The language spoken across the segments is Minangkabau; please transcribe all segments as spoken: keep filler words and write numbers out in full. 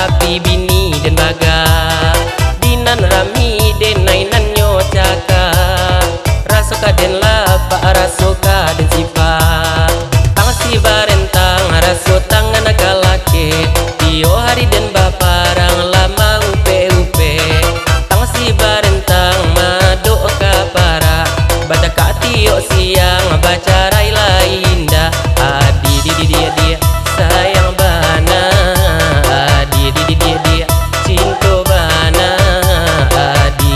Tapi bini den baga, di nan rami den ai nan nyo caka. Raso ka den lapak, raso ka den sipak. Tang si barentang, raso tangan ka lakek. Tiok hari den baparang, lah maupek-upek. Tang si barentang, madok ka parak. Bacakak tiok siang, bacarai lai indak. Adi, di, di, di, di, sayang bana. Adi, di, di, di, di, cinto bana. Adi.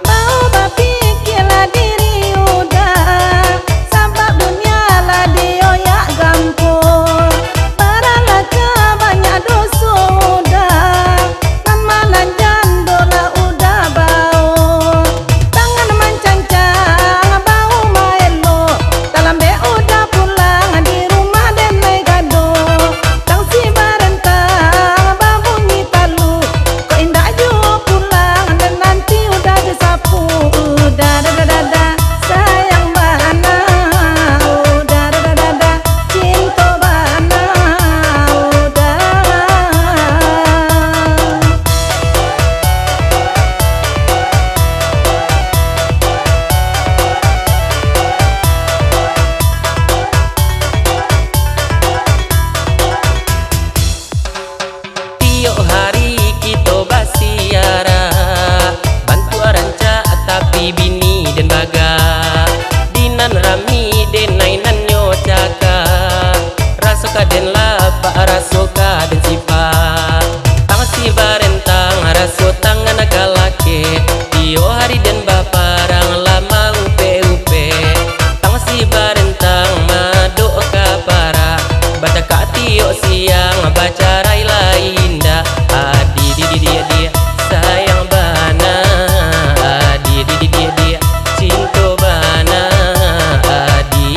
Bau bapikialah diri Uda, sabab dunia lah dioyak gampua. Baralahka banyak doso Uda, mamanan jando lah Uda bao. Tangan mancancang bau maelok, talambek Uda pulang, di rumah den lai gadok. Tang si barentang babunyi talu, kok indak juo pulang, nan nanti Uda disapu. Uda, da, da, da, da, sayang bana. Uda, da, da, da, da, cinto bana. Uda. Tiok hari kito basiarak, bantuak rancak tapi bini den baga. Di nan rami den ai nan nyo caka, raso ka den lapak, raso ka den sipak. Tang si barentang, raso tangan ka lakek. Tiok hari den baparang, lah maupek-upek. Tang si barentang, madok ka parak. Bacakak tiok siang, bacarai lai indak. Adi, di, di, di, di, sayang bana. Adi, di, di, di, di, cinto bana. Adi.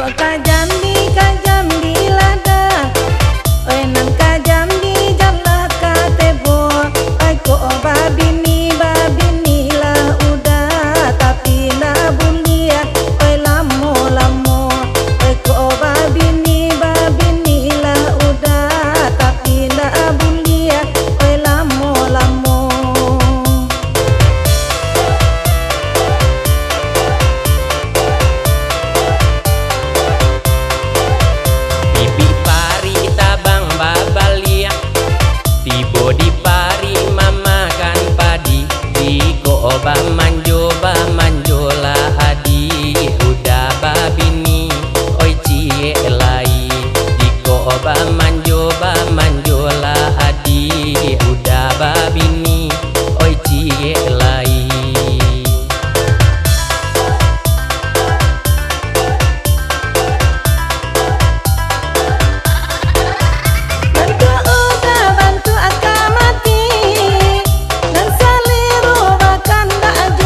Kok ka jambi, ka jambi lada, oi nan ka jambi jan lah ka tebo. Oi kok babini, babini lah Uda, tapi ndak buliah, oi lamo-lamo. Oi kok babini, babini lah Uda, tapi ndak buliah, oi lamo-lamo. Bibik parik tabang babaliak, tibo di parik mamakan padi. Jikok bamanjo, bamanjolah adiak, Uda babini, oi ciek lai. Jikok bamanjo, bamanjolah adiak, Uda babini, oi ciek lai. Bantuak Uda, bantuak ka mati, nan saliru bakandak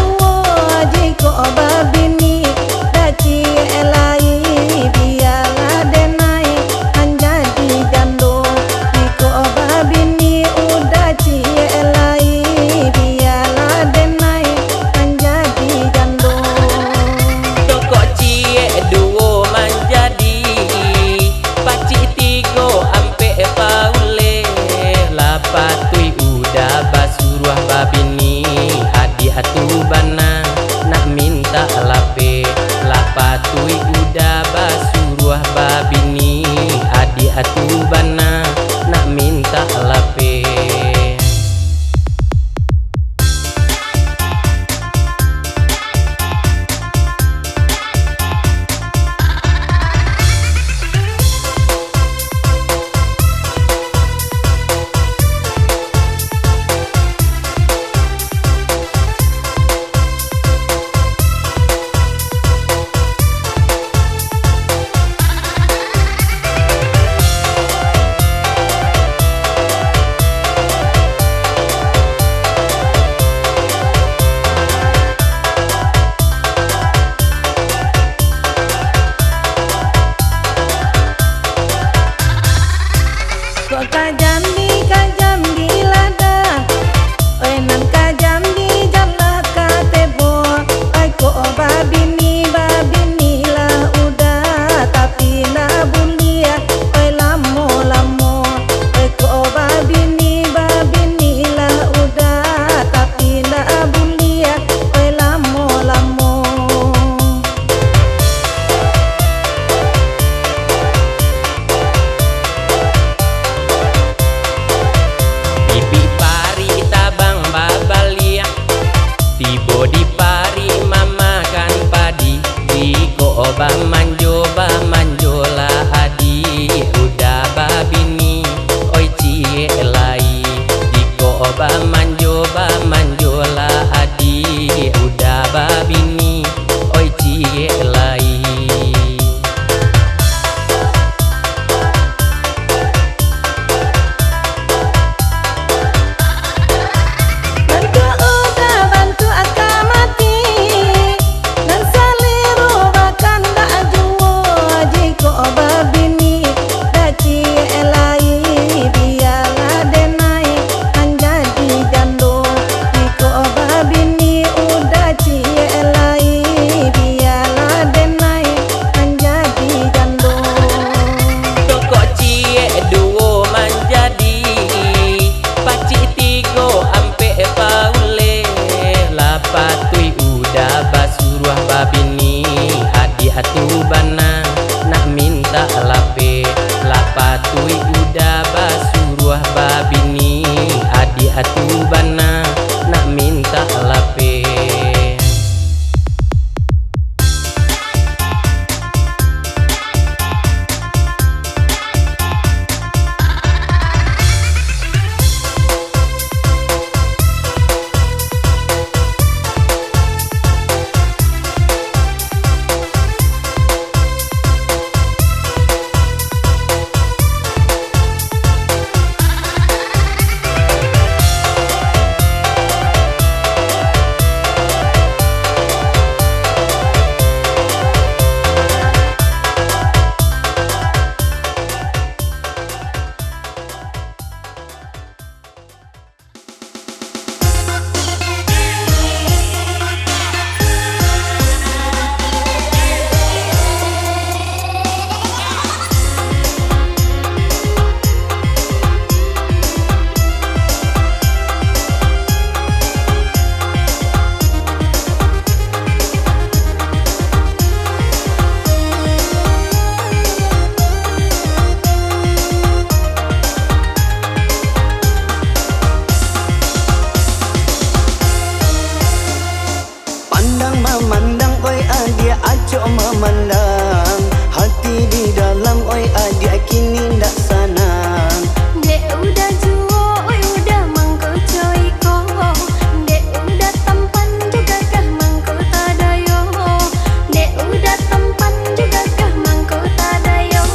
Mamandang hati di dalam, oi adiak, kini ndak sanang. Dek udah juo, oi udah mangko co iko. Dek udah tampan jugakah mangko tadayo. Dek udah tampan jugakah mangko tadayo.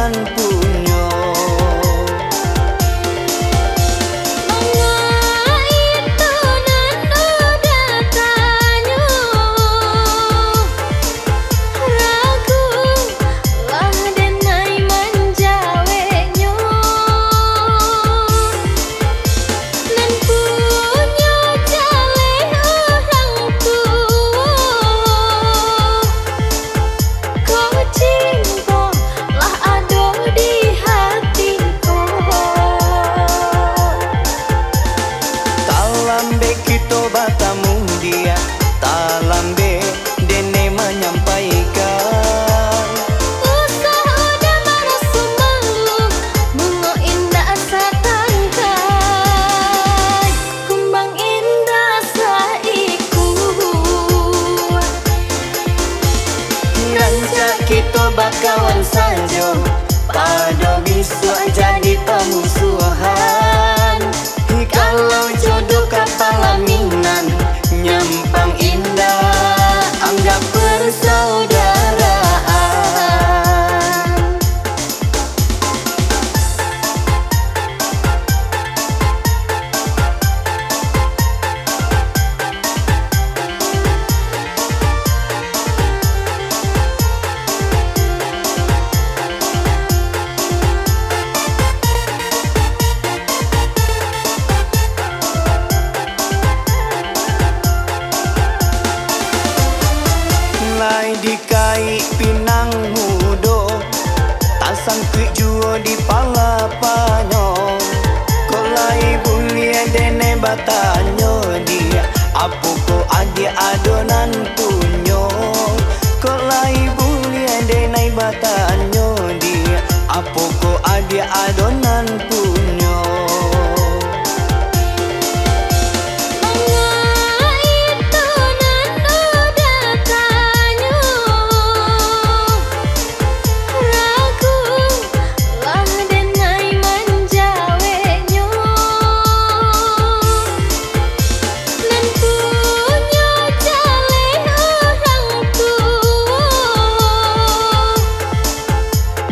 punyo. Manga itu nan mudo tanyo, ragu lah denai manjaweknyo. Nan punyo jaleh urang tuo, ko cinto lah ado di hati ko. Talambek kito batamu, Diak, talambek dene manyampaikan. Usah udah maraso malu, bungo indak satangkai, kumbang indak saikua. Rancak kito bakawan sajo, pado bisuak jadi pamusuahan. Kalau jodoh ka palaminan, nyampang indak, anggap persaudaraan. Lai dikaik pinang mudo, tasangkuik juo di palapanyo. Kok lai buliah denai batanyo, Diak, apo ko adiak ado nan punyo? Kok lai buliah denai batanyo, Diak, apo ko adiak ado nan punyo? Manga itu nan mudo tanyo, ragu lah denai manjaweknyo. Nan punyo jaleh urang tuo,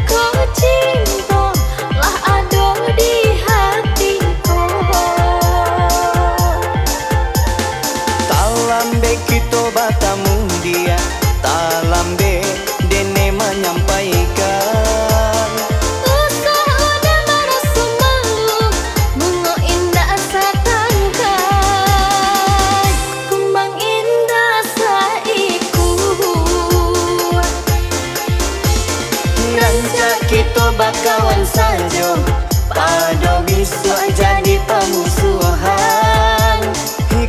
ko cinto lah ado di hati ko. Talambek kito batamu, Diak, talambek dene manyampaikan. Usah udah maraso malu, bungo indak satangkai, kumbang indak saikua. Rancak kito bakawan sajo, pado bisuak jadi pamusuahan.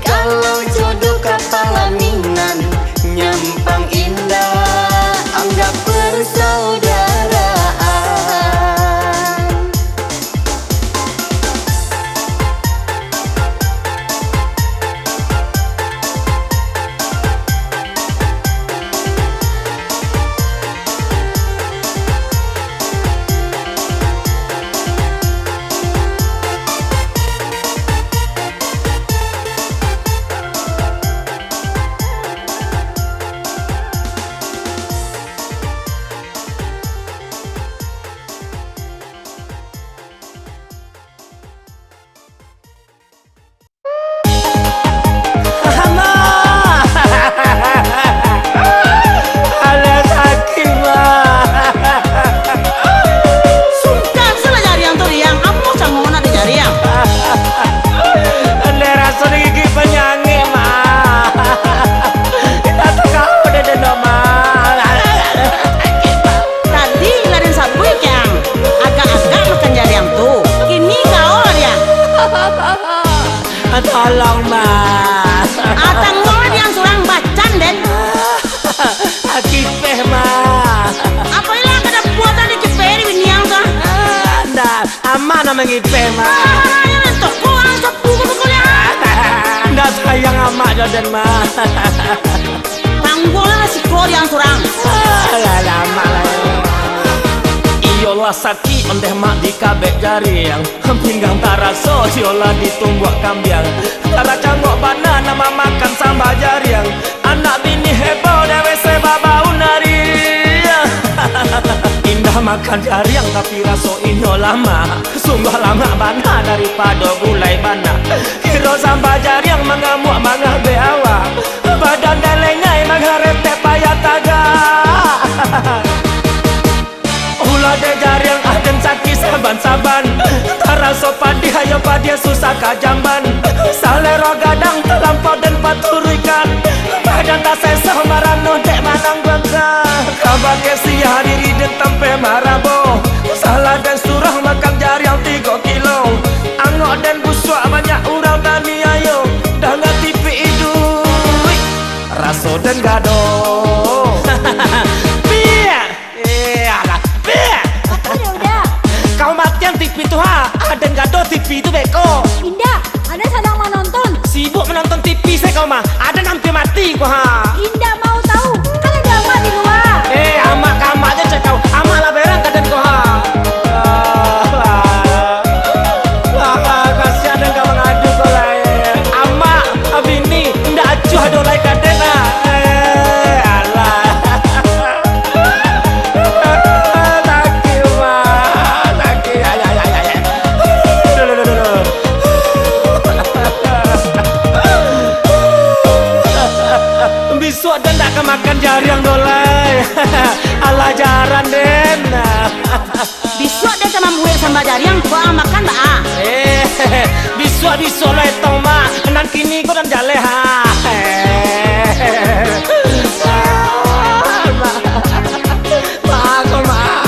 Kalau jodoh ka palaminan, nyampang indak, anggap persaudaraan. Alah, sakik, Mak. Sungkan salah jariang tu, Riang. Amuah cangok nak di jariang. Alah, raso digigik panyangik, Mak. Indak tau dek den, Mak. Tadi lah den sabuik, Kiang. Agak-agak makan jariang tu. Kini kau, Riang. Tolong, Mak. Ah, tangguang lah Riang surang, bacan den. Kipeh, Mak. Apo ilah kada puas tadi kipeh di biniang tu, ah? Ah, ndak. Amak nan mangipeh, Mak. Ah, yo, nan toko, ah, sapu ko pokoknyo. Ndak sayang amak jo den, Mak. Tangguanglah siko Riang surang. Alah, amak lah. Iyolah sakik ondeh mak dikabek jariang, pinggang taraso iyolah ditumbuak kambiang. Taracanggok bana nan mamakan sambah jariang, anak bini heboh dewek se babau nari. Makan jariang tapi raso inyo lamak, sungguah lamak bana daripado gulai bana. Kiro samba jariang mangamuak mangabek awak, badan den lengai mangaretek payah tagak. Ulah dek jariang aden caki saban-saban, taraso padiah yo padiah susah ka jamban. Salero gadang talampau den paturuikan, badan tasesah marano dek manang bangka. Kabake siah diri den tampeh marabo, salah den surang makan jariang tigo kilo. Angok den busuak banyak urang taniayo, danga tipik iduik, raso den gado. Piak! Eh, alah, beh! Apo nyo, Uda? Kau matian T V tu, ha? Aden gado T V tu beko. Indak, Aden sadang manonton. Sibuk manonton T V se kau mah. Aden ampia mati ko, ha? Indak mau tahu. Kan ado amak di lua. Eh, amak ka amak je cek kau. Amak lah berang ka den ko, ha? Ah, ah, ah, kasian den ka mangadu ko lai. Amak, bini, indak acuah do lai ka den, ah. Eh, alah. Sakik, Mak. Sakik. Ay, ay, ay, ay, ay. Duh, duh, duh, duh, duh. Bisuak den ndak ka makan jariang doh lai. Alah, jarang den. Bisuak den ka mambuek samba jariang, baa makan baa. Eh, bisuak-bisuak lah etong, Mak. Nan kini ko nan jaleh, ha. Mak, ko, Mak.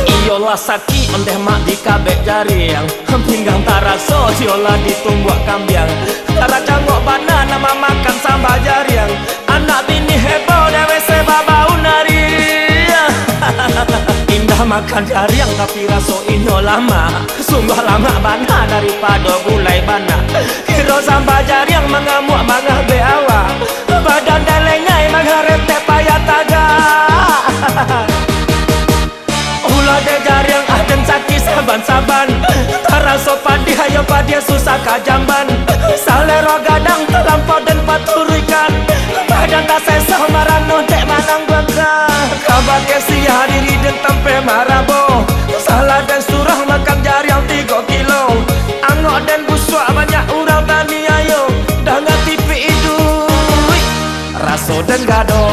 Iyolah sakik ondeh, Mak, dikabek jariang. Pinggang taraso, iyolah ditumbuak kambiang. Darah cangok bana nan mamakan samba jariang. Anak bini heboh, dewek se babau nari. Indak makan jariang, tapi raso inyo lamak. Sungguah lamak bana daripado gulai bana. Kiro samba jariang mangamuak mangabek awak. Badan den lengai mangaretek payah tagak. Ulah dek jariang aden caki saban-saban. Taraso padiah yo padiah susah ka jamban. Salero gadang talampau den paturuikan. Badan tasesah marano dek manang bangka. Kabake siah diri den tampeh marabo. Salah den surang makan jariang tigo kilo. Angok den busuak banyak urang taniayo. Danga tipik iduik. Raso den gado.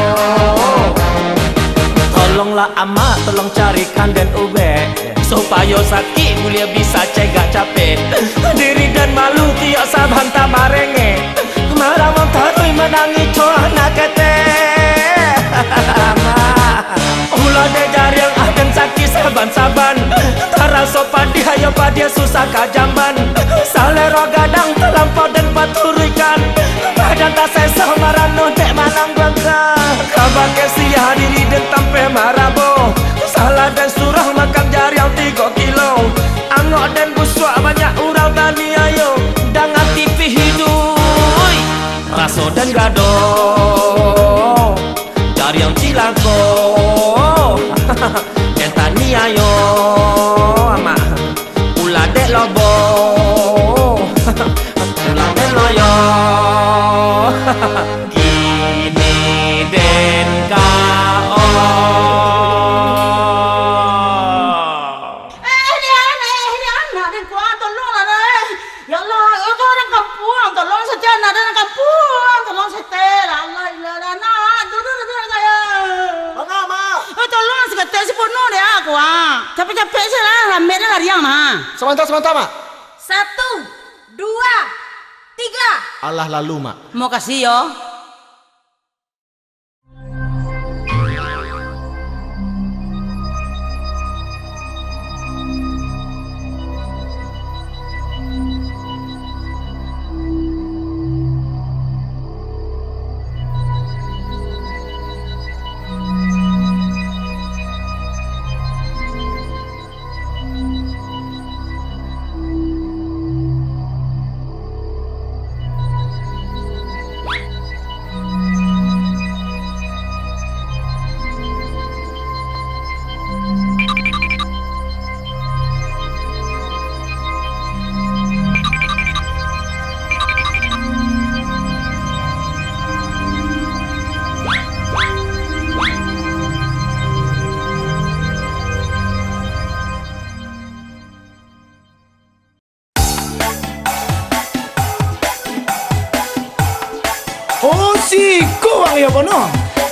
Tolonglah amak, tolong carikan den ubek, supayo sakik buliah bisa cegak capek. Diri den malu tiok sabanta marengek, maramun taruih manangih coah nak ketek. Amak. Ulah dek jariang aden caki saban-saban. Taraso padiah yo padiah susah ka jamban. Salero gadang talampau den paturuikan. Badan tasesah marano dek manang bangka. Kabake siah diri den tampeh marabo. Salah den surang makan jariang tigo kilo. Angok den busuak banyak urang taniayo. Danga tipik iduik. Raso den gado. Jariang cilako. Den taniayo, amak. Ulah dek lobo. Ulah dek loyo. Kini den ka o. Eh, eh, ni anak, eh, ni anak, den kuah, tolonglah, eh. Ya Allah, itu orang kampung, tolong saja, anak den kampung, tolong saja, lah, Allah, ilah, anak, dulu, dulu, saya. Manga, Ma? Eh, tolong, seketek, si penuh deh, aku, ah. Capek-capek saja lah, lambat dah lari, ah, Ma. Samanta, samanta, Ma. Satu, dua, tiga. Alah, lalu, Ma. Makasih, yo.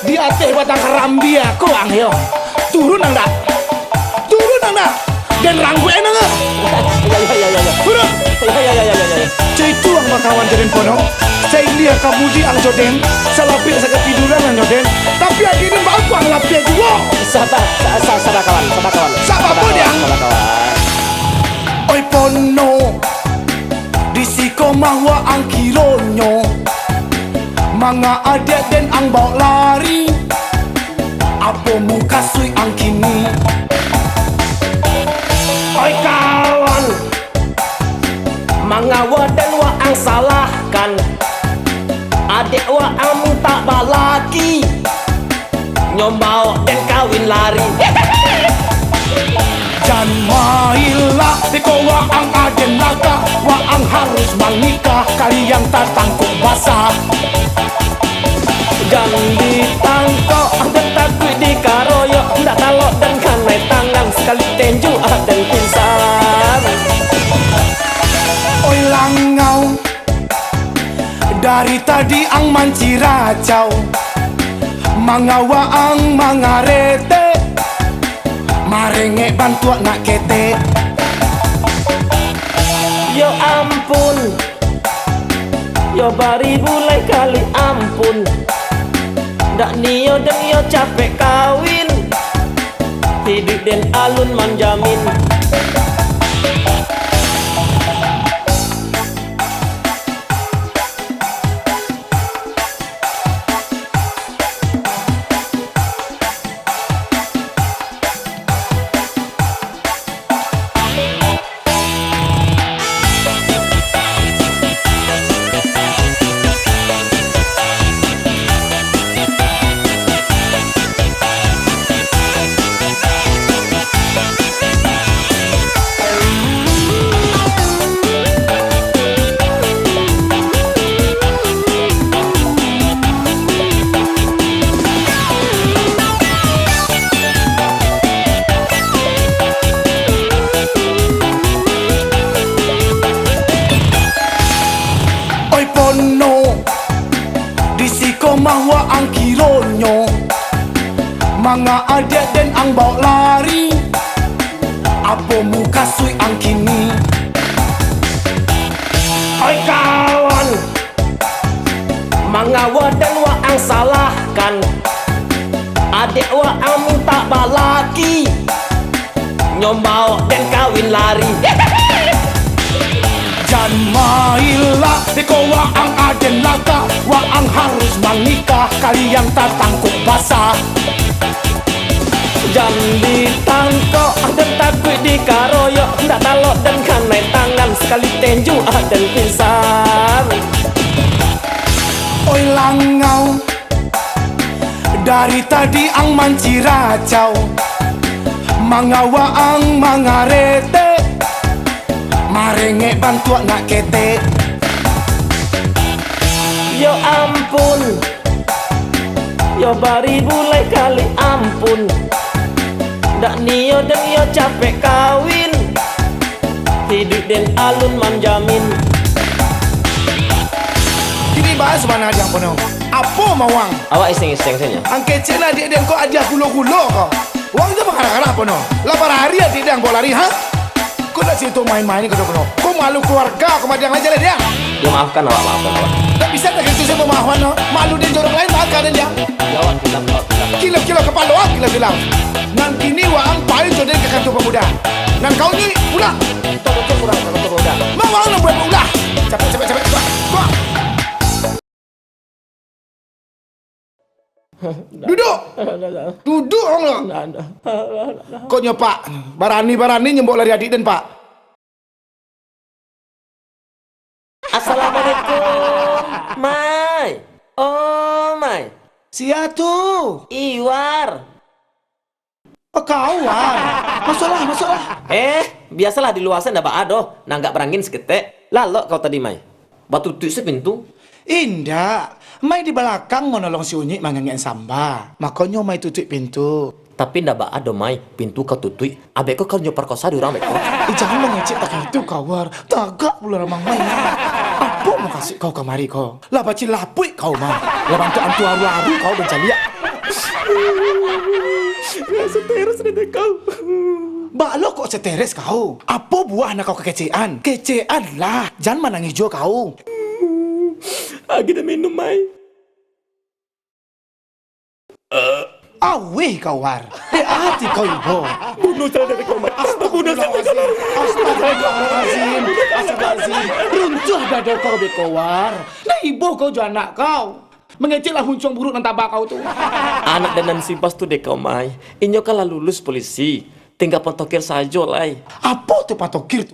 Di ateh batang karambia ko ang yo. Turun ang dak? Turun ang dak? Den rangguek ang ah. Ya, ya, ya, ya, ya. Turun. Ya, ya, ya, ya, ya, ya. Caitu ang bakawan jo den pono. Sailiah ka mudiak ang jo den, salapik sakatiduran ang jo den. Tapi adiak den baapo ang lapiak juo? Saba, sa-, sa-, sabar kawan, sabar kawan. Sabar apo, Diang? Sabar kawan. Oi pono, di siko mah waang kironyo. Manga adiak den ang baok lari? Apo mukasuik ang kini? Oi kawan, manga waden waang salahkan? Adiak waang mintak balaki, nyo baok den kawin lari. Jan mailah, iko waang aden laka, waang harus manikah, kalian tatangkok basah. Jan ditangkok, den takuik dikaroyok, ndak talok den kanai tangan, sakali tenju aden pingsan. Oi langau, dari tadi ang manciracau, manga waang mangaretek, marengek bantuak nak ketek. Yo ampun, yo baribu lai kali ampun, dak nio den yo capek kawin, hiduik den alun manjamin. Oi pono, di siko mah waang kironyo, manga adiak den ang baok lari? Apo mukasuik ang kini? Oi kawan, manga waden waang salahkan? Adiak waang mintak balaki, nyo baok den kawin lari. Jan mailah, iko waang aden laka, waang harus manikah, kalian tatangkok basah. Jan ditangkok, den takuik dikaroyok, ndak talok den kanai tangan, sakali tenju aden pingsan. Oi langau, dari tadi ang manciracau, manga waang mangaretek, marengek bantuak nak ketek. Yo ampun, yo baribu lai kali ampun, dak nio den yo capek kawin, hiduik den alun manjamin. Kini bahas bana diang pono. Apo mauang? Awak iseng-iseng sajo. Ang kecek lah adiak den ko adiak gulo-gulo ko. Wang jo makalah-kalah pono. Lah barari adiak den baok lari, ha? Ko ndak sito main-main ko doh pono. Ko malu kaluarga ko madiang lai jaleh diang. Yo maafkan awak, maafkan awak. Ndak bisa tak gitu sajo mamaafkan no. Malu den jorok lain baka den diang. Yo awak kilaf, awak kilaf. Kilaf-kilaf kapalo ah, kilaf-kilaf. Nan kini waang pai jo den ka kantua pamuda. Nan kau ni pulang. Kantua pamuda, kantua pamuda. Mauang nan buek ulah. Capek, capek, capek, capek. Duduak! Duduak, ang lah! Kok nyo, Pak? Barani-barani nyo baok lari adiak den, Pak? Assalamualaikum, Mai. Oh, Mai. Sia tu? Iwar. Oh, kau, Wan. Masuaklah, masuaklah. Eh, biasolah di lua se ndak baa doh. Nanggak barangin saketek. Lalok kau tadi, Mai. Batutuik se pintu. Indak. Mai di balakang manolong si Unyik mangangek samba. Makonyo Mai tutuik pintu. Tapi ndak baa doh, Mai. Pintu kau tutuik. Abek ko kau nyo parkosa di urang, bek ko. Eh, jangan mangecek takah itu, Kawar. Tagak pulo ramang Mai. Apo mukasuik kau kamari ko? Lah bacilapuik kau, Mai. Lah bantuak antu aru-aru kau bancaliak. Stres dek kau. Baa lo kok stres kau? Apo buah nan kau kakecekan? Kecekanlah, jan manangih juo kau. Agiah den minum, Mai. Auih kau, War. Dek ati kau ibo. Bunuah sajo dek kau, Mai. Bunuah sajo. Astagfirullahalazim. Astagfirullahalazim. Astagfirullahalazim. Runtuah dado kau, dek kau, War. Lah ibo kau jo anak kau. Mangecek lah huncuang buruak nan taba kau tu. Anak den nan si Bas tu, dek kau, Mai. Inyo kan lah lulus polisi. Tingga pontokir sajo lai. Apo tu pontokir tu?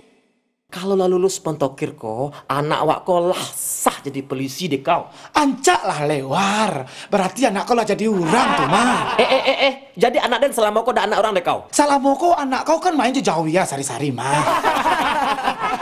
Kalau lah lulus pontokir ko, anak awak ko lah sah jadi polisi, dek kau. Rancak lah lai, War. Barati anak kau lah jadi urang tu, Mai. Eh, eh, eh, eh. Jadi anak den salamo ko dak anak urang, dek kau? Salamo ko anak kau kan main jo Jawia sari-sari, Mai.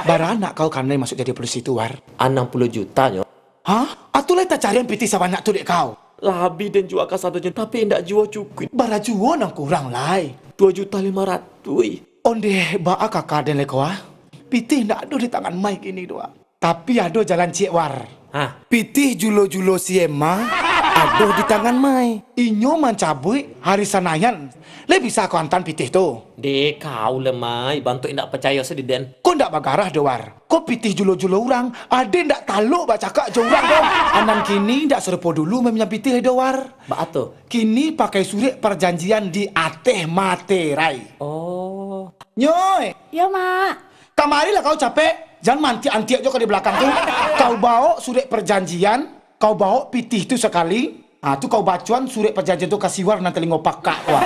Bara anak kau kanai masuak jadi polisi tu, War? Anam puluah juta nyo. Hah? Atu lai tacarian pitih sabanyak tu, dek kau? Lah abih den jua kasadonyo, tapi indak juo cukuik. Bara juo nan kurang lai? Duo juta limo ratuih. Ondeh, baa kaka den lai ko, ah? Pitih indak ado di tangan Mai kini tu, ah. Tapi ado jalan ciek, War. Hah? Pitih julo-julo si Emma ado di tangan Mai. Inyo mancabuik hari Sanayan. Lai bisa kau antaan pitih tu? Dek kau lah, Mai, bantuak indak pacayo se di den. Ko ndak bagarah doh, War. Ko pitih julo-julo urang, aden ndak talok bacakak jo urang doh. Anak kini ndak sarupo dulu maminjam pitih lai doh, War. Baa tu? Kini pakai surek parjanjian di ateh materai. Oh. Nyoi. Yo, Mak. Kamarilah kau capek, jan maantiak-antiak jo kau di balakang tu. Kau bawok surek parjanjian, kau bawok pitih tu sakali. Ha, tu kau bacoan surek parjanjian tu ka si War nan talingo pakak tu, ah.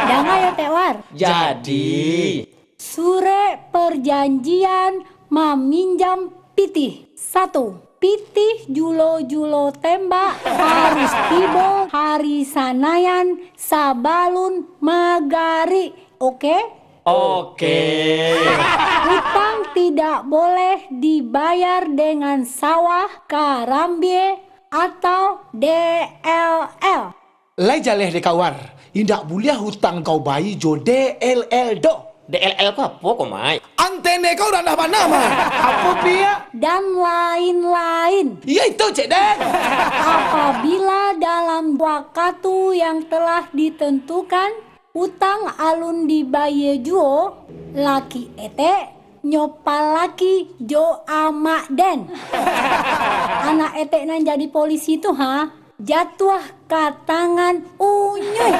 Danga yo, Tek War. Jadi. Surek parjanjian maminjam pitih. Satu, pitih julo-julo tembak harus tibo hari Sanayan sabalun magarik. Oke? Oke. Utang tidak boleh dibayar dengan sawah, karambia, atau D L L. Lai jaleh dek kau, War. Indak buliah utang kau bayia jo D L L doh. D L L ko apo ko, Mai? Antene kau randah bana, Mai. Apo pia? Dan lain-lain. Iyo itu, cek den. Apabila dalam wakatu yang telah ditentukan, utang alun dibayia juo, laki etek nyo palaki jo amak den. Anak etek nan jadi polisi tu, ha, jatuah ka tangan unyuik.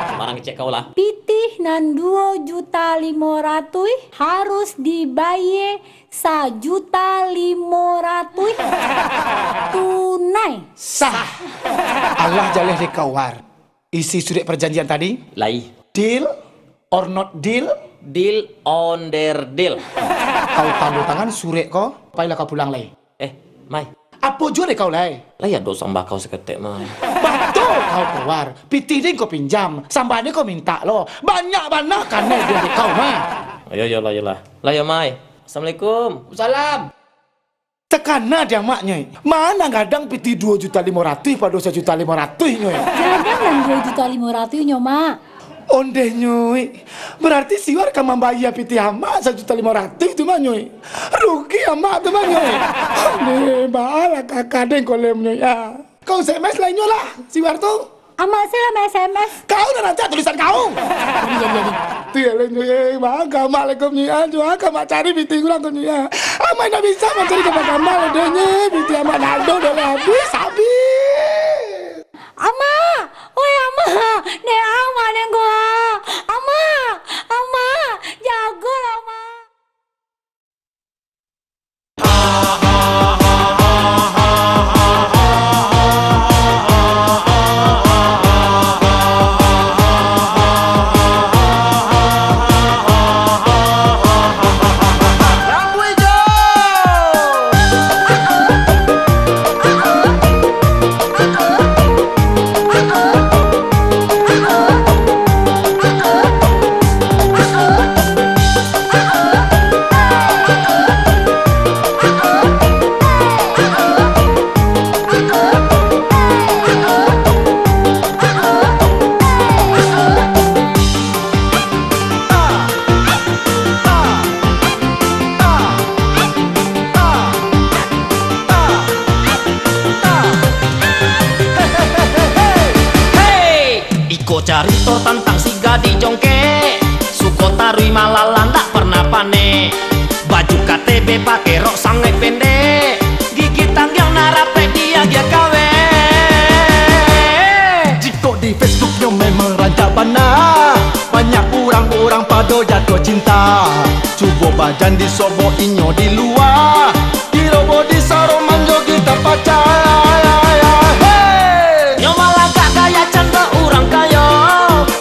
Sambarang kecek kau lah. Pitih nan duo juta limo ratuih harus dibayia sajuta limo ratuih tunai. Sah. Alah jaleh dek kau, War. Isi surek parjanjian tadi? Lai. Deal or not deal? Deal on their deal. Kau tando tangan surek ko, pailah kau pulang lai. Eh, Mai. Apo juo dek kau lai? Lai ado sambah kau saketek, Mai. Batua kau, War. Pitih den kau pinjam, sambah den kau mintak lo. Banyak bana kanai den dek kau, Mai. Yo, yo lah, yo lah. Lah yo, Mai. Assalamualaikum. Salam. Takana di amak, Nyoi. Ma nan gadang pitih duo juta limo ratuih pado sajuta limo ratuih, Nyoi? Gadang nan duo juta limo ratuih nyo, Mak. Ondeh, Nyoi. Bararti si War ka mambayia pitih amak sajuta limo ratuih tu mah, Nyoi. Rugi amak tu mah, Nyoi. Ondeh, baalah kaka den ko lem, Nyoi, ah. Kau S M S lah inyo lah, si War tu. Amak se lah ma-S M S. Kau nan rancak tulisan kau. Jadi, jadi, jadi. Tu yo lah, Nyoi, eh, baa ka amak lai ko, Nyoi, ah, jo a ka amak cari pitih urang ko, Nyoi, ah. Amak indak bisa mancari gambar-gambar lai doh, Nyoi, pitih amak ndak ado doh lai, habis, habis. Amak! Oi, Amak! Dek Amak, dek ko, ah! Amak! Amak! Jagolah, Amak! Ko carito tantang si gadih jongkek, suko taruih malalang ndak pernah panek. Baju K T B pakai rok sangaik pendek, gigi tanggiang nan rapek diagiah kawek. Jikok di Facebooknyo memang rancak bana, banyak urang-urang pado jatuah cinta. Cubo bajan disobok inyo di lua, diroboh di saroman jo gitar pacah. Hei! Nyo malagak gaya cando urang kayo,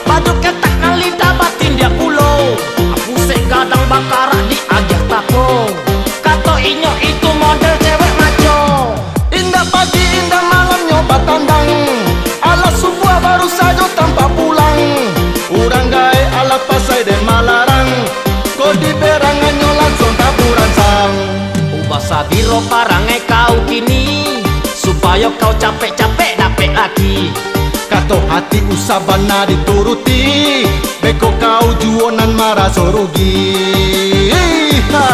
baju ketek nan lidah batindiak pulo, pusek gadang bakarak diagiah tako. Kato inyo itu model cewek maco. Indak pagi, indak malamnyo batandang. Alah subuah baru sajo tampak pulang. Urang gaek alah pasai den malarang. Ko diberangannyo langsuang taburan sang. Ubah sabiro parangai kau kini, supayo kau capek-capek dapek laki. Kato hati usah bana dituruti, beko kau juo nan maraso rugi. Ha!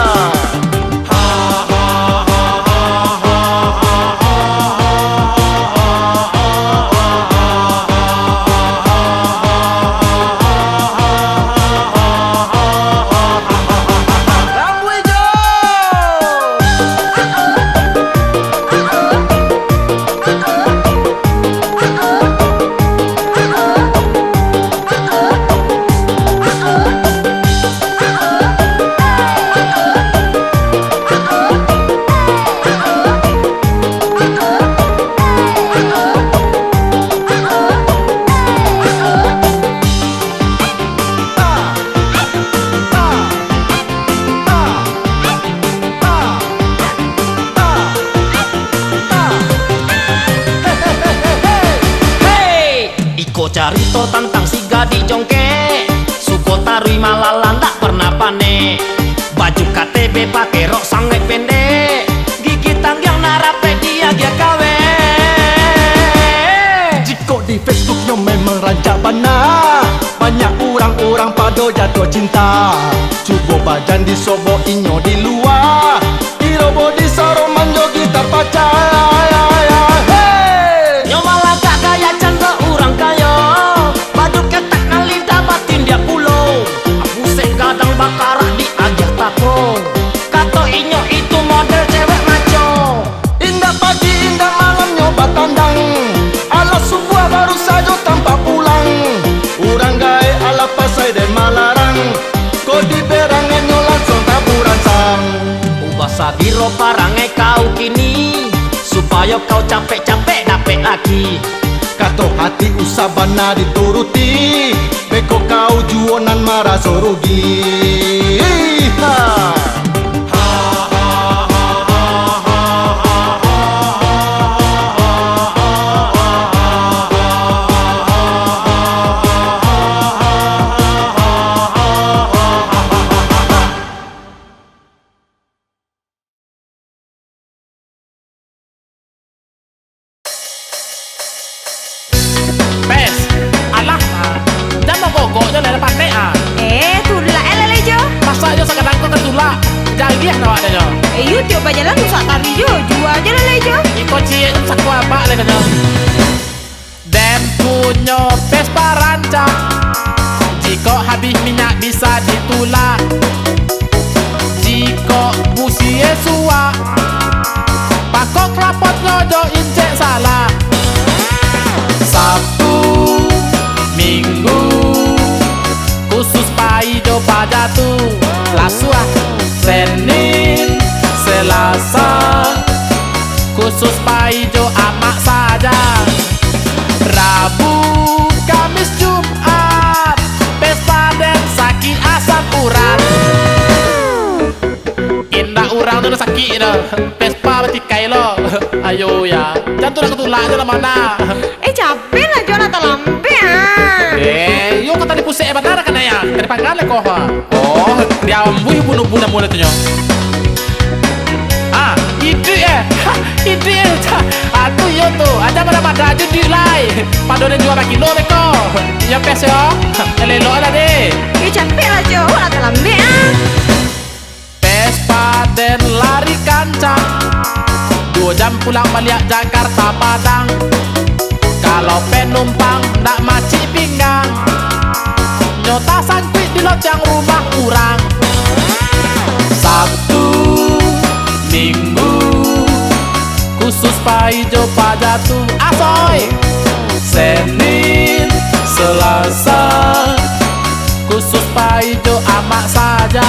Hei! Iko carito tantang si gadih jongkek, suko taruih malalang ndak pernah panek. Baju K T B pakai rok sangaik pendek, gigi tanggiang nan rapek diagiah kawek. Jikok di Facebooknyo memang rancak bana, banyak urang-urang pado jatuah cinta. Cubo bajan disobok inyo di lua, diroboh di saroman jo gitar pacah. Hei! Nyo malagak gaya cando urang kayo, baju ketek nan lidah batindiak pulo, pusek gadang bakarak diagiah tako. Kato inyo itu model cewek maco. Indak pagi, indak malamnyo batandang. Alah subuah baru sajo tampak pulang. Urang gaek alah pasai den malarang. Ko diberangannyo langsuang taburan sang. Ubah sabiro parangai kau kini, supayo kau capek-capek dapek laki. Kato hati usah bana dituruti, beko kau juo nan maraso rugi. Ha! Pes, alah, jan bagogok jo lai panek ah. Eh, tulak eh lalai jo. Masak jo sagadang ko tatulak, jariah awak dah jo. Eh, iyo tiok bajalan rusak tari jo, jua jo lalai jo. Iko ciek sakua abak lai jo. Den punyo Vespa rancak, jikok habih minyak bisa ditulak. Jikok busie suwak, pakok knalpotnyo jo incek salah. Sabtu, Minggu, khusus pai jo paja tu. Lasuah, Senin, Selasa, khusus pai jo amak saja. Rabu, Kamis, Jumat, Vespa den sakik asam urat. Indak urang tu nan sakik tu, Vespa batikai lo. Ayo ya, jan tulak-tulak jo lah mana. Eh, capek lah jo, lah talambek ah. Eh, iyo ko tadi pusek bana kan ya, tadi panggang lah ko ha. Oh, diambuih bunuh-bunuh mula tu nyo. Ah, iduik eh. Ha, iduik eh. Ca-, ah, tu iyo tu. Aja madak-madak aja duit lai. Pado den jua bakilo lai ko. Iyo pes yo. Elok-elok lah deh. Eh, capek lah jo, lah talambek ah. Vespa den lari kancang, duo jam pulang baliak Jakarta Padang. Kalau penumpang ndak macik pinggang, Pai jo paja tu asoy. Senin, Selasa, khusus pai jo amak saja.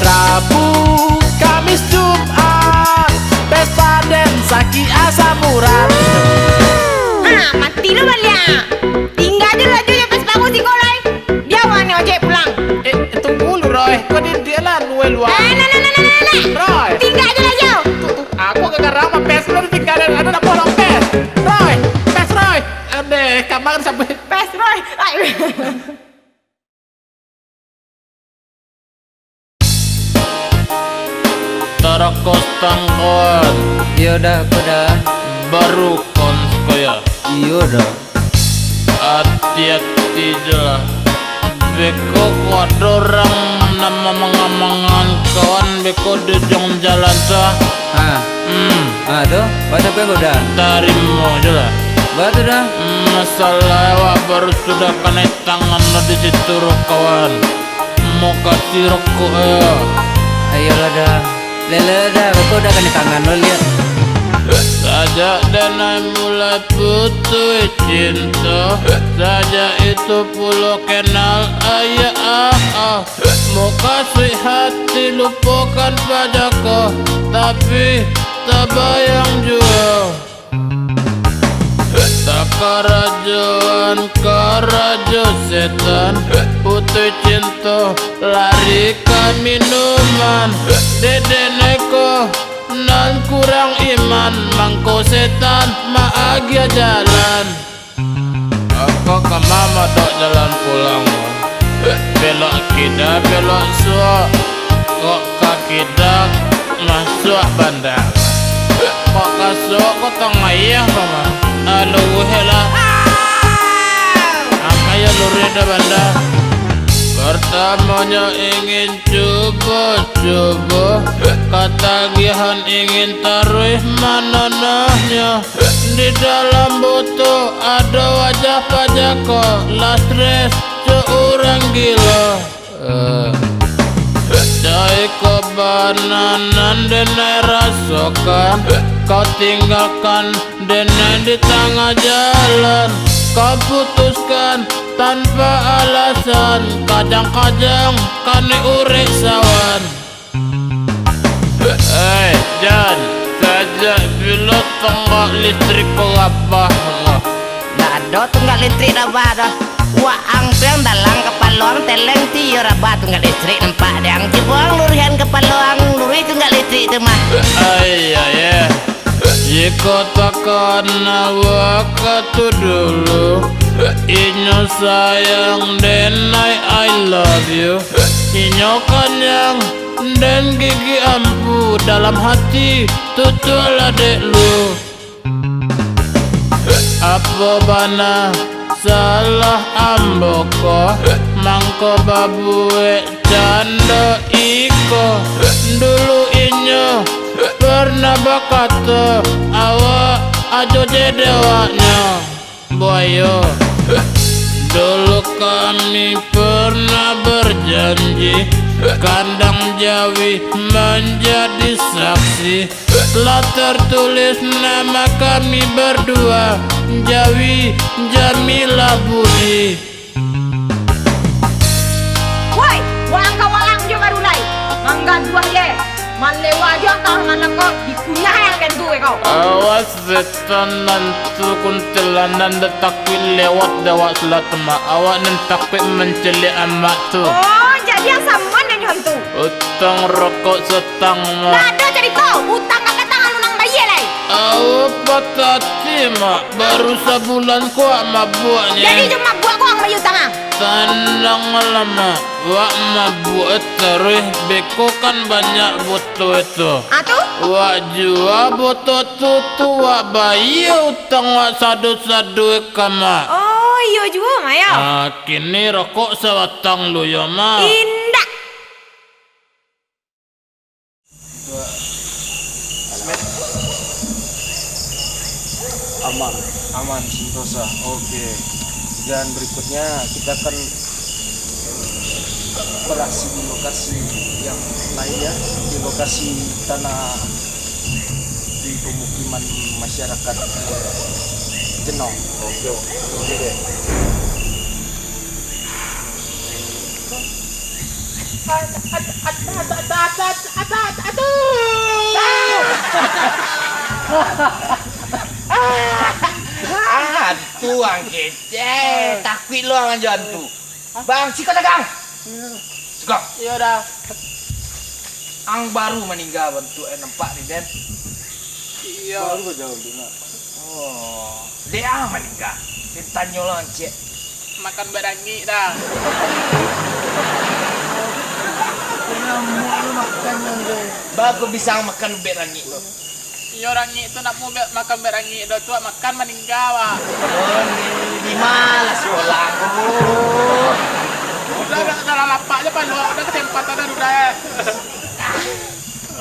Rabu, Kamis, Jumat, pesta den sakik asam urat. Ah, mati lo baliak. Tingga jo lah jo, yo pes bagus iko lai. Bia wak ni ojek pulang. Eh, tunggu lu, Roy. Kau di dia lah, luar-luar. Eh, nah, nah, nah, nah, nah, nah. Roy. Tingga jo lah jo. Tu, tu, aku ke karama pes lu ditinggalin. Ada nak pulang pes. Roy, pes, Roy. Adeh, kamar sampai. Pes, Roy. Ai. Tarakos tangkoan. Iyo dah, ko dah. Baru kon sekaya. Iyo dah. Ati-ati jo lah. Beko ko ado urang nan mamangan-mangan kawan beko di ujuang jalan tu. Ha. Hmm. Ha, tu. Baa tu ko dah. Tarimo jo lah. Baa tu dah. Masalah awak baru sudah kanai tangan lah di situ, kawan. Mukasuik rokok yo. Ayolah dah. Lele dah, beko dah kanai tangan lo liak. Sajak denai mulai putuih cinto, sajak itu pulo kenal ayah ah, ah. Mukasuik hati lupokan paja ko, tapi tabayang juo. Takarajoan karajo setan, putuih cinto lari ka minuman. Dedek neko nan kurang iman, mangko setan maagiah jalan. Ako ka ma madok jalan pulang. Belok kida, belok suok. Kok ka kida, masuak banda. Kok ka suok, kok tangah iya, paman. Aluh, helah. Angkaya luruih dah banda. Pertamonyo ingin cubo-cubo, katagihan ingin taruih manonohnyo. Di dalam buto ado wajah paja ko, lah stres jo urang gilo. Eh. Cai ko bana nan denai rasokan, kau tinggakan denai di tangah jalan, kau putuskan tanpa alasan, kajang-kajang kani urek sawan. Hei, Jan, sajak bilo tunggak listrik ko rabah ko? Ndak ado tunggak listrik rabah doh. Waang tu yang dalam kapalo ang teleng ti iyo rabah tunggak listrik nampak dek ang. Cubo ang luruihan kapalo ang, luruih tunggak listrik tu mah. Ai, ai, eh. Jikok takana wakatu dulu, inyo sayang denai, I love you. Inyo kanyang den gigi ampu, dalam hati tutualah dek lu. Apo bana salah ambo ko, mangko babuek cando iko? Dulu inyo pernah bakato, awak ajo je dewaknyo. Buayo. Dulu kami pernah berjanji, kandang jawi menjadi saksi. Telah tertulis nama kami berdua, Jawi Jamilah Budi. Woi, waang ka waang jo baru lai. Manggaduah je. Malewa jo ang ka waang anak ko, dikunyah ang den tu ko. Awas setan hantu kuntilanak, ndak takuik lewat dek awak sudah tu mah. Awak nan takuik mancaliak amak tu. Oh, jadi ang samo nan jo hantu. Utang rokok satang mah. Ndak ado carito, utang ka patang alun ang bayia lai. Awak patah ati, Mak. Baru sabulan ko awak mabuak ni. Jadi jo mabuak ko ang bayia utang ang? Tananglah, Mak. Wak mabuak taruih, beko kan banyak botol tu. Ah, tu? Wak jua botol tu, tu wak bayia utang wak sado-sado ka, Mak. Oh, iyo juo, Mak, yo. Ah, kini rokok sabatang lu yo, Mak. Indak. Aman. Aman, Sentosa. Oke. Dan berikutnya kita akan beraksi di lokasi yang lain ya, di lokasi tanah di pemukiman. man-, masyarakat, eh, Jenong. Oke, oke deh. Aduh. Aduh, Ang Kecek. Takuik lo ang jo antu. Bang, siko dagang. Siko. Iyo dah. Ang baru maningga bantuak e nampak ni, Den. Iyo. Baru sajo tu nak. Oh, dek ang maningga. Den tanyo lo ang ciek. Makan barangik dah. Namo lo makan, Den? Baa kok bisa ang makan barangik tu? Iyo, rangik tu nak mu be-, makan barangik do tu, makan maningga, Wak. Oh, ni, di ma lah sekolah ko? Udah, udah, udah lapak je palu, udah kesempatan dah, udah, eh.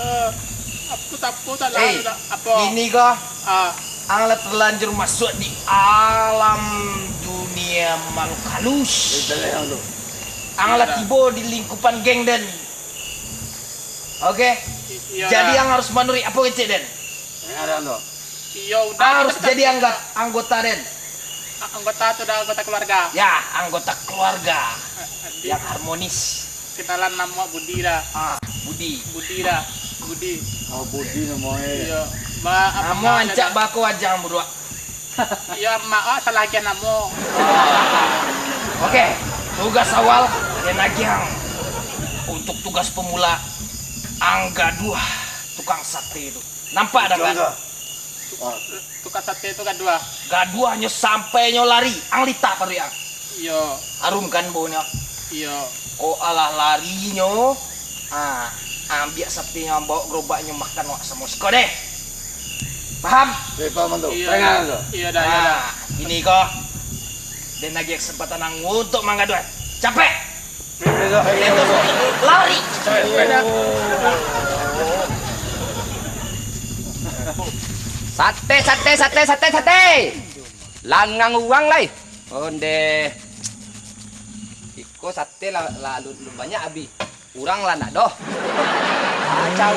Eh, aku sapu salah, eh, udah, apo? Ini ko, ah, ang lah terlanjur masuk di alam dunia makhluk halus. Ang lah tibo di lingkupan geng, Den. Oke. I-, iyo, jadi, dah. Ang harus manuruik apo kecek, Den? Iyo, udah, ang harus jadi angga-, anggota, Den. A-, anggota tu dah anggota keluarga. Ya, anggota keluarga. Eh, eh, di- yang harmonis. Kenalan namo Budi dah. Ah, Budi. Budi dah. Budi. Oh, Budi namo e. Iyo. Ba-, namo ancak dah. Bako wajah ang buruak. Iyo, maaf, salah agiah namo. Oke, tugas awal, den agiah ang. Untuk tugas pemula, ang gaduah tukang sate tu. Nampak dah, kan? Tukang sate tu gaduah. Gaduahnyo sampai nyo lari, ang litak paruik ang. Iyo. Harum kan baunyo? Iyo. Kok alah larinyo, ah, ambiak satenyo, baok gerobaknyo, makan wak samo siko deh. Paham? Iyo, paham tu. Iyo, iyo dah, iyo dah. Ah, ini ko. Den agiah kesempatan ang untuk manggaduah. Capek! Iyo, iyo, iyo. Lari! Capek, capek dah. Sate, sate, sate, sate, sate! Langang urang lai. Onde. Iko sate lah, lah, lu, lu banyak abih. Urang lah ndak doh. Kacau.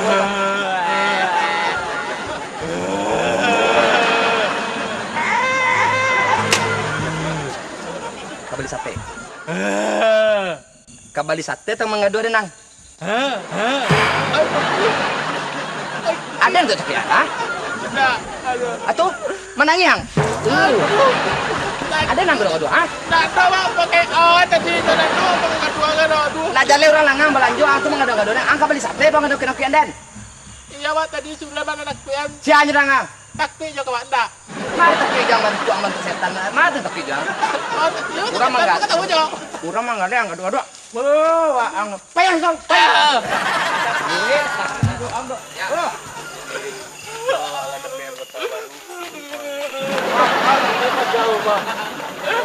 Ka bali sate. Ka bali sate tang manggaduah den ang. Aden tu tapi, ha? Ndak, aduh. Atu, manangih ang? Aduh. Aden ang gaduah-gaduah, ha? Ndak ado, Wak, pakai, oh, tadi tu, ndak ado, pakai gaduah-gaduah, aduh. Lah jaleh urang langang balanjo, ang tu manggaduah-gaduah, ang ka bali sate, manggaduah kino-kino den. Iyo, Wak, tadi sudah mana nak kuyan? Sia nyo danga. Takuik jo ka Wak, ndak? Mari takuik jo ang bantuak, ang bantuak setan. Mari takuik jo ang. Oh, takuik jo, urang mangga-, takuik jo. Urang manggaleh ang gaduah-gaduah. Wah, ang payah kau, payah. Wah.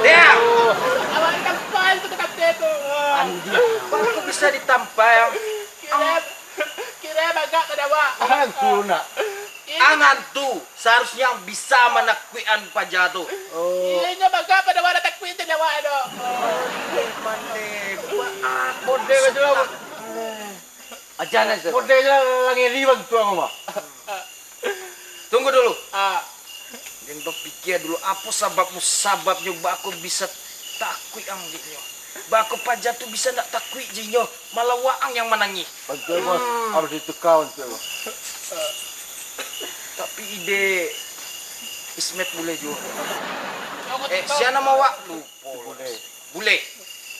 Dia. Awak tampai tu kata tu. Anjing, kok bisa ditampai, ang? Kira, kira bagak ka dawa. Ang tu nak. Ang tu. Saharusnyo ang bisa manakuikan paja tu. Oh. Inyo bagak pado wadah takuik tu nyawa ado. Mande, buat apo? Bodeh ka sudah. Aja lah, Ustaz. Bodeh je lah, ngeri bang tu ang mah. Tunggu dulu. Ah. Den bapikia dulu, apo sababmu, sababnyo bako bisa takuik ang dek nyo? Bako paja tu bisa ndak takuik jo inyo, malah waang yang manangih. Bantuak, Bos. Hmm. Harus ditukar bantuak, Bos. Tapi ide Ismet buleh juo. Eh, sia namo wak? Lupo. Buleh. Buleh.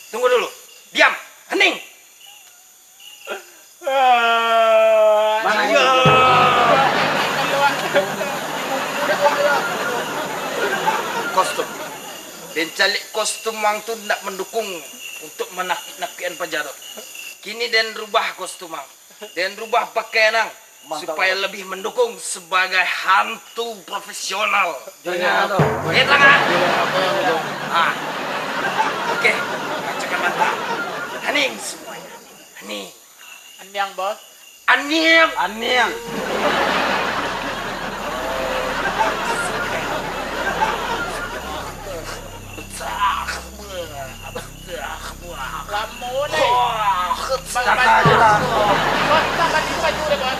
Tunggu dulu. Diam. Hening. Mana iyo. Kostum. Den caliak kostum ang tu ndak mandukung untuk manakik-nakikan paja tu. Kini den rubah kostum ang. Den rubah pakaian ang. Mantap, supayo Bos. Lebih mandukung sabagai hantu profesional. Jangan, Bos. Eh, tangan. Ah. Oke. Kacamata. Hening semuanya. Hening. Aniang, Bos. Aniang. Aniang. Lamo ni. Bang, Bang. Bos, tak baju, baju deh, Bos.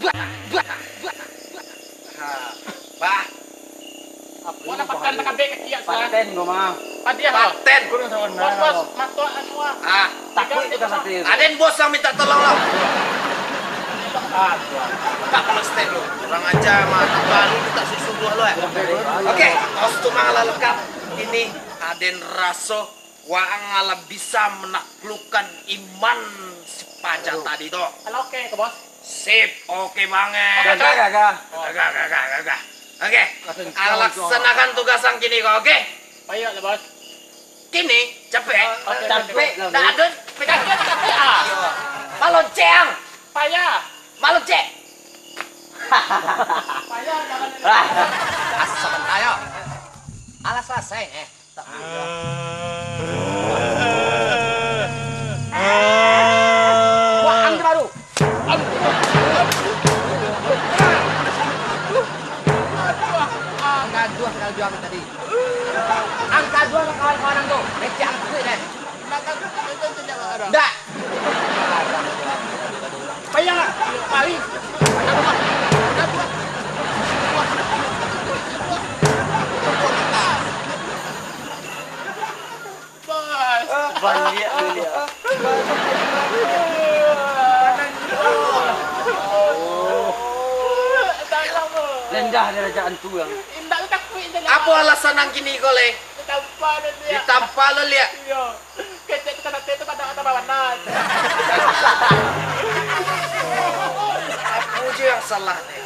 Bah, bah, bah. Ha, bah. Apo nak paten takabek kaki ya, sah? Paten ko mah. Hadiah, ah. Paten. Bos, bos, mato anu, ah. Ah. Takut kita mati. Aden bos yang minta tolong lo. Ah, tuan. Tak pernah stay lo. Kurang ajar mah. Baru kita susu buah lo, eh. Oke, kostum lah lengkap. Ini aden raso Waang alah bisa menaklukkan iman si Paja tadi tu. Kalau oke ke, Bos? Sip, oke banget. Gagah, gagah. Gagah, gagah, gagah. Oke, laksanakan tugas ang kini ko, oke? Payah lah, Bos. Kini, capek. Oke, capek lah. Tak ada penyakit, capek, ah. Malonceng. Payah. Malonceng. Payah, jangan. Ah, asal ayo. Alah selesai, eh. Wah, ang baru. Angka dua, angka dua tadi. Angka dua kawan-kawan ang tu. Becek ang kuik, kan? Ndak. Payah lah. Mari. Bos. Baliak, baliak. Tolong, Bos. Rendah darajat antu, Bang. Indak takuik, indak. Apo alasan ang kini ko, Le? Ditampa lo, Liak. Ditampa lo, Liak. Iyo. Kecek tukang sate tu kada, kada bawanan. Apo jo yang salah, Le?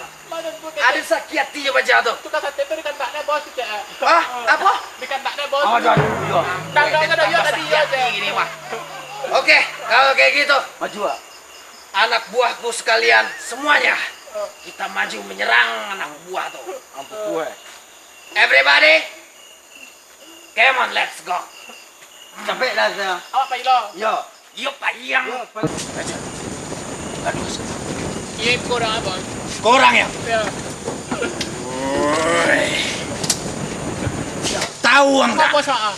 Ado sakik ati jo Paja tu. Tukang sate tu dikandaknyo, Bos, cek. Hah? Apo? Dikandaknyo, Bos. Aduh, aduh, aduh. Tandonyo ado yo tadi yo, cek. Oke, kalau kayak gitu, maju, Wak. Anak buahku sekalian, semuanya, kita maju menyerang anak buah tu. Ampun, Tuan. Everybody, come on, let's go. Capek dah saya. Awak pai lo. Yo. Iyo, payah. Iyo, payah. Aduh. Iyo, kurang apa? Kurang ya? Ya. Woi. Tahu ang dak? Apa soal?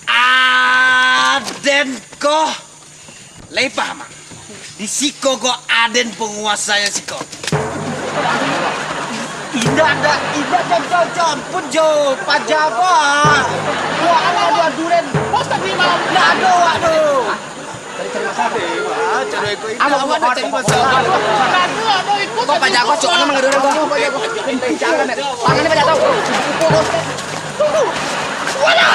Aden ko. Lai paham ang? Di siko ko aden penguasanyo siko. Indak, indak, indak, cam, cam, cam, ampun jo, Paja. Wah, alah, aduh, aduh, Den. Bos tadi malam. Ndak ado, waduh. Cari, cari masalah. Wah, cari iko, indak, awak nak cari masalah. Ndak ado, ado ikut. Kok Paja kocok, nama ngaduan kau? Jangan, tangan ni Paja tau. Tunggu. Wala.